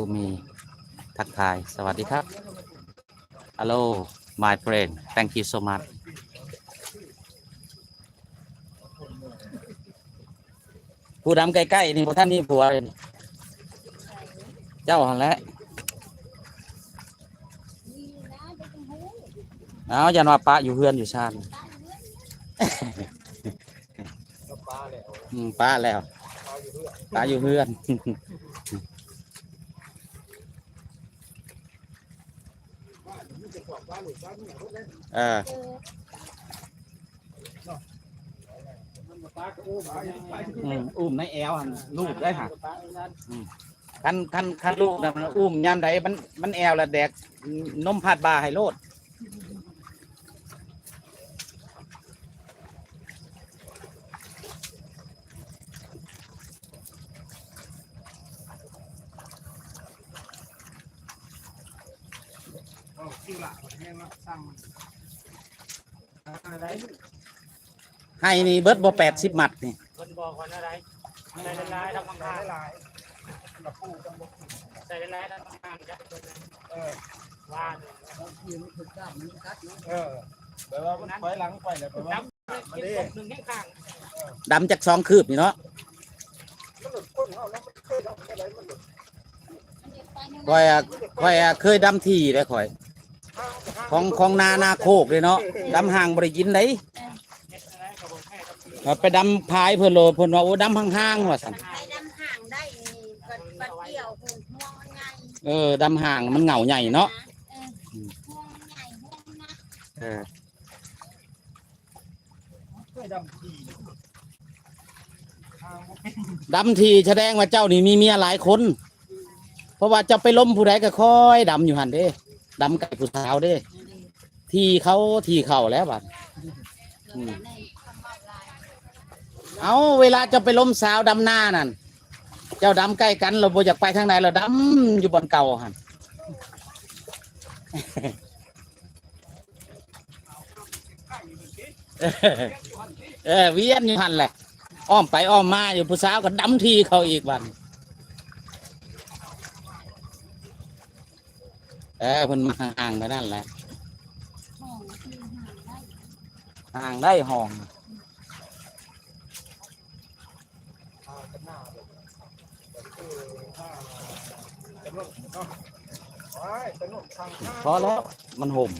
ຜູ້ມີທັກທາຍ ສະຫວັດດີຄັບ. Hello my friend, thank you so much. ຜູ້ດຳໃກ້ໆນີ້ບໍ່ທັນມີຜົວເລີຍ ເຈົ້າຫັ້ນແຫຼະ. ເອົາ ຢ້ານວ່າປະຢູ່ເຮືອນຢູ່ຊານ. ອືມ ປະແລ້ວ ປະຢູ່ເຮືອນ ປະຢູ່ເຮືອນ. ເອີ ອືມ ອຸ້ມໃນແອວຫັ້ນ ລູກໄດ້ຫະ. ອືມ ຄັນ ຄັນ ຄັນລູກນະ ມັນອຸ້ມຍາມໃດ ມັນ ມັນແອວລະແດກນົມພາດບ່າໃຫ້ໂລດ. ໃຫ້ນີ້ເບິດບໍ່ ແປດສິບມັດນີ້? ເພິ່ນບອກວ່າແນວໃດ? ໃສ່ຫຼາຍໆ ດຳບາງໆ ໃສ່ຫຼາຍໆ ດຳບາງໆ ເອີ ວ່າ ເອີ ແບບວ່າມັນຖອຍຫຼັງໄປແລ້ວ ແບບວ່າ ດຳຈັກສອງຄືບນີ້ເນາະ. ຂ້ອຍ ຂ້ອຍເຄີຍດຳທີ່ເດ້ຂ້ອຍ ຂອງ ຂອງນາ ນາໂຄກເດ້ເນາະ ດຳຫ່າງບໍ່ໄດ້ກິນເດ້. ເອີ ໄປດຳພາຍເພິ່ນໂລດ ເພິ່ນວ່າ ໂອ້ ດຳຫ່າງໆ ວ່າຊັ້ນ. ໄປດຳຫ່າງໄດ້ນີ້ ບັດ ບັດກ່ຽວພຸ້ນ ງວງມັນໃຫຍ່. ເອີ ດຳຫ່າງມັນເຫງົາໃຫຍ່ເນາະ. ເອີ ງວງມັນໃຫຍ່ ງວງມັນໜັກ. ເອີ ດຳທີ່ສະແດງວ່າເຈົ້ານີ້ມີເມຍຫຼາຍຄົນ ເພາະວ່າເຈົ້າໄປລົມຜູ້ໃດກໍຄອຍດຳຢູ່ຫັ້ນເດ້ ດຳໃກ້ຜູ້ສາວເດ້ ທີ່ເຂົາ ທີ່ເຂົາແລ້ວບາດ. ອືມ ເອົາ ເວລາເຈົ້າໄປລົມສາວດຳນານັ້ນ ເຈົ້າດຳໃກ້ກັນ ລາວບໍ່ຢາກໄປທາງໃດ ລາວດຳຢູ່ບ່ອນເກົ່າຫັ້ນ. ເອີ ວຽນຢູ່ຫັ້ນແຫຼະ ອ້ອມໄປອ້ອມມາຢູ່ ຜູ້ສາວກໍດຳທີ່ເຂົາອີກບັດ. ເອີ ເພິ່ນມາຫ່າງໄປນັ້ນແຫຼະ ຫ່າງໄດ້ ຫ່າງ. ພໍແລ້ວ ມັນຫົ່ມ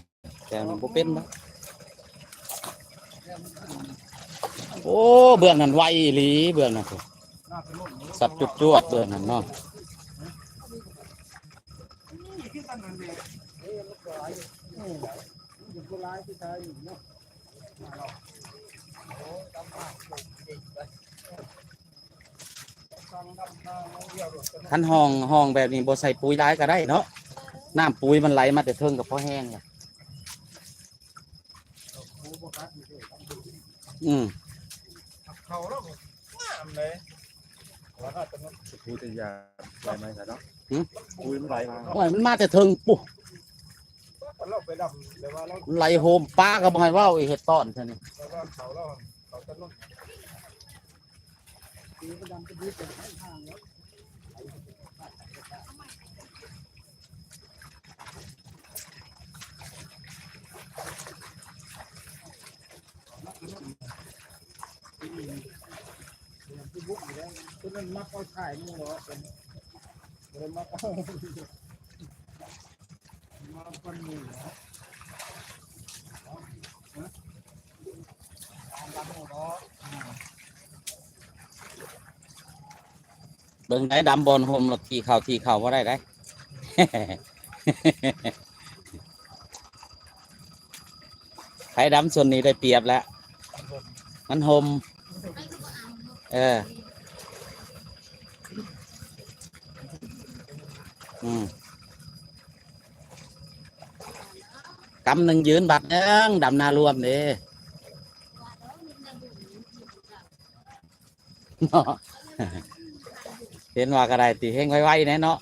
ແຕ່ມັນບໍ່ເປັນນະ. ໂອ້ ເບື້ອງນັ້ນໄວອີ່ຫຼີ ເບື້ອງນັ້ນ ສັບຈວດໆ ເບື້ອງນັ້ນເນາະ. ຄັນຮ່ອງ ຮ່ອງແບບນີ້ບໍ່ໃສ່ປຸ໋ຍຫຼາຍກໍໄດ້ເນາະ ນ້ຳປຸ໋ຍມັນໄຫຼມາແຕ່ເທິງກໍພໍແຮງລະ. ອືມ ເຂົາລາວງາມເດ້ ວ່າຖ້າແຕ່ມັນ ສະພູດຢາໄດ້ໄໝຊະເນາະ. ຫືມ ປຸ໋ຍມັນໄຫຼມາ ໂອ້ຍ ມັນມາແຕ່ເທິງປຸ້ນ ລາວໄປດຳ ແຕ່ວ່າລາວໄຫຼໂຮມ ປາກໍບໍ່ໃຫ້ເວົ້າອີກ ເຮັດຕ້ອນຊະນີ້ ແຕ່ວ່າເຂົາລາວ ເຂົາຈະລົງ ເບິ່ງໄດ້ ດຳບ່ອນຮົ່ມ ລະທີ່ເຂົ້າ ທີ່ເຂົ້າບໍ່ໄດ້ໄດ໋. ໃຜດຳສ່ວນນີ້ໄດ້ປຽບແລ້ວ ມັນຮົ່ມ. ເອີ ອືມ ກຳໜຶ່ງຢືນບາດໜຶ່ງ ດຳນາລວມເດ້. ເນາະ ເຫັນວ່າກໍໄດ້ຕິ ເຮັງໄວໆແດ່ເນາະ.